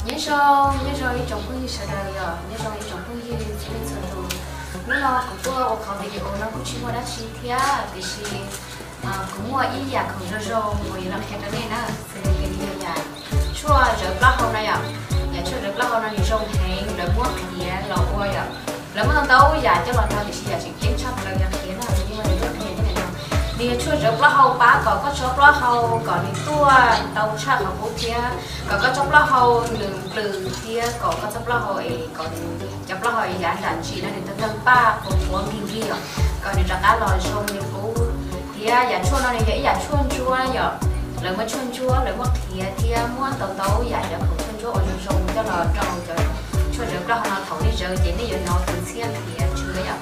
Nyob zoo, nyob zoo ib tsoom phooj ywg sawv daws yom, nyob zoo ib tsoom phooj ywg txhua leej txhua tus. Hnub no kuv tuaj ua qhov video no kuj tsis muaj dab tsi thiab, tiam sis kuv muaj ib yam khoom zoo zoo uas yuav los qhia rau nej na, xws li yam tshuaj zawv plaub hau no yom. Yam tshuaj zawv plaub hau no nws zoo heev, lawv muab qhiav los ua yom. Lawv muab ntau ntau yam coj los rau, tiam sis yam tseem ceeb tshaj plaws yog qhiav no, nws muab qhiav thiab no. Nws yog tshuaj zawv plaub hau pab kom koj tsob plaub hau kom nws tuaj ntau tshaj qhov qub thiab kom koj tsob plaub hau nws plws thiab kom koj tsob plaub hau es kom nws cov plaub hau yav nram ntsis no nws tawg tawg paj qhuav qhuav nkig nkig os, kom nws rov qab los zoo li qub. Thiab yam tshuaj no nws yog ib yam tshuaj ntsuab yom. Lawv muab tshuaj ntsuab, lawv muab qhiav thiab muab ntau ntau yam cov khoom tshuaj ntsuab uas zoo zoo coj los rau cov tshuaj zawv plaub hau no. Thaum nej zawv ces nej yuav hnov tus ntxhiab qhiav tshwm yom.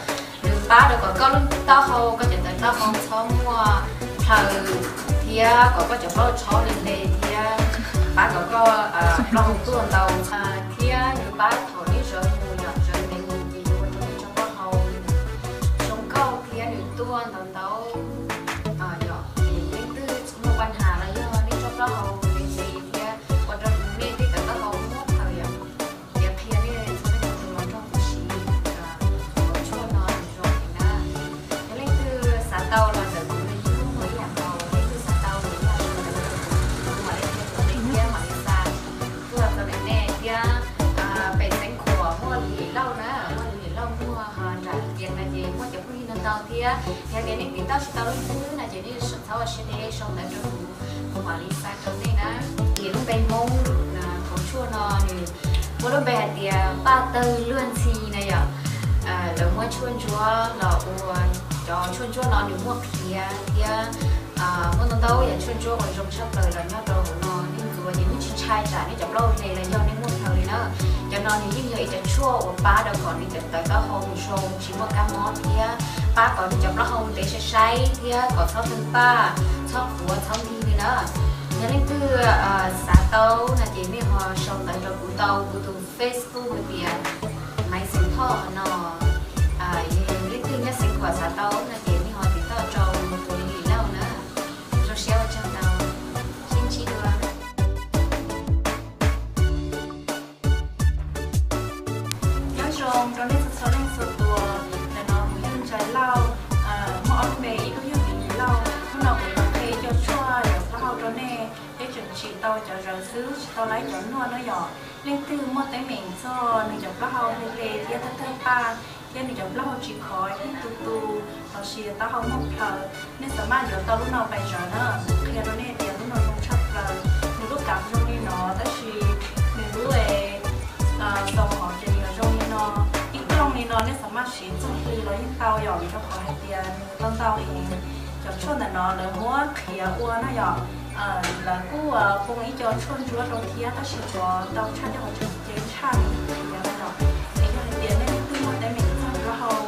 Nws pab rau kom koj lub taub hau, koj cov tawv taub hau txhob muaj plhaws thiab kom koj cov plaub hau txhob hle hle thiab pab kom koj plaub hau tuaj ntau. Thiab nws pab thaum nej zawv mus yom, zawv ntev mus ces yuav ua rau nej tsob plaub hau zoo nkauj thiab nws tuaj ntau ntau. Yog leej twg muaj paj has los yog nej tsob plaub hau ntev ntev thiab ua rau nej tej tawv taub hau muab plhaws yom, ces qhia nej txhua leej txhua tus los nrog kuv siv cov tshuaj no zoo heev na. Yog leej twg xav tau los ntawm kuv li, kuv muaj ib yam nkaus, leej twg xav tau los ntawm kuv, kuv mam li qhia rau nej thiab mam li xa tuaj rau ntawm nej thiab. Pem Xeev Khuam muaj Lis Lauj na, muaj Lis Lauj muaj, ho nram Tiav no ces muaj cov phooj ywg no ntau thiab. Yog tias nej tiv tauj tsis tau leej twg na ces nej txhob ua siab deb, sau ntawv rau kuv, kuv mam li xa rau nej na. Ces lub npe Hmoob khoom tshuaj no nws muaj lub npe hais tias paj tawg luag ntxhi na yom. Lawv muab tshuaj ntsuab los ua, cov tshuaj ntsuab no nws muaj qhiav thiab muaj ntau ntau yam tshuaj ntsuab uas zoo tshaj plaws los nyob rau hauv no. Nej ntxuav ces nej tsis ntshai tsam nej cov plaub hau hle los yog nej muab plhaws li na. Cov no nws yeej yog ib cov tshuaj uas pab rau kom nej cov tawv taub hau zoo tsis muaj kab mob thiab pab kom nej cov plaub hau ntev sai sai thiab kom txhob tawg paj, txhob qhuav, txhob nkig li na. Yog leej twg xav tau no ces nej ho sau ntawv rau kuv tau kuv tus Facebook hais tias Maiv Xeem Thoj no. Yog leej twg nyob Xeev Khuam xav tau no ces nej ho tiv tauj rau kuv Lis Lauj na. Zoo siab ua tsaug ntau, sib ntsib dua. Nyob zoo rau nej txhua txhua leej txhua tus, ntawm no kuv yog Ntsais Lauj, muaj ob lub npe, ib lub yog Lis Lauj. Hnub no kuv los qhia ib co tshuaj zawv plaub hau rau nej, peb tseem tsim tau cov zawv xwb, tsis tau laib cov nuaj na yom. Leej twg muaj teeb meem txog nws cov plaub hau hle hle thiab tawg tawg paj, thiab nws cov plaub hau tsis khov, ib tu tu, los sis taub hau muaj plhaws, nej xav maj yuav tau lub no pais zawv na. Qhia rau nej tias lub no zoo tshaj plaws, nws lub kav zoo li no tab sis nws lub xoo hauv ces nws zoo li no, ib kooj li no nej xav maj siv txog hli los yeej tau yom, rau qhov hais tias nws tau ntau heev. Cov tshuaj ntawm no lawv muab qhiav ua na yom. Lawv kuj poo ib co tshuaj ntsuab rau thiab tab sis qhov ntau tshaj cov hauv tseem ceeb tshaj nws qhiav na yom. Es yog hais tias nej leej twg muaj teeb meem txog plaub hau,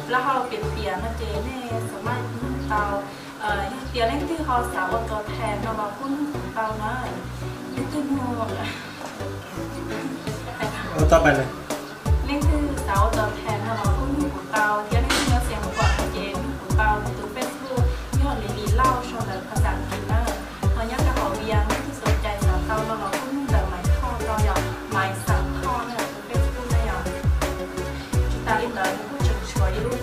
plaub hau piam piam no ces nej xav maj nug tau. Yog tias leej twg ho xav ua tua thas no los kuj nug kuv tau na. Leej twg nug, leej twg xav ua tua thas no los kuj nug kuv tau, thiab leej twg nyob Xeev Khuam no ces nug kuv tau, kuv tus Facebook yog Lis Lis Lauj, sau ntawv phas xas As kiv na. Ho nyob rau hauv Vias, leej twg xav cais xav tau no los kuj nug ntawm Maiv Thoj no yom, Maiv Xeem Thoj na, tus Facebook na yom. Tsis tas li ntawd nws kuj tseem tshuav ib lub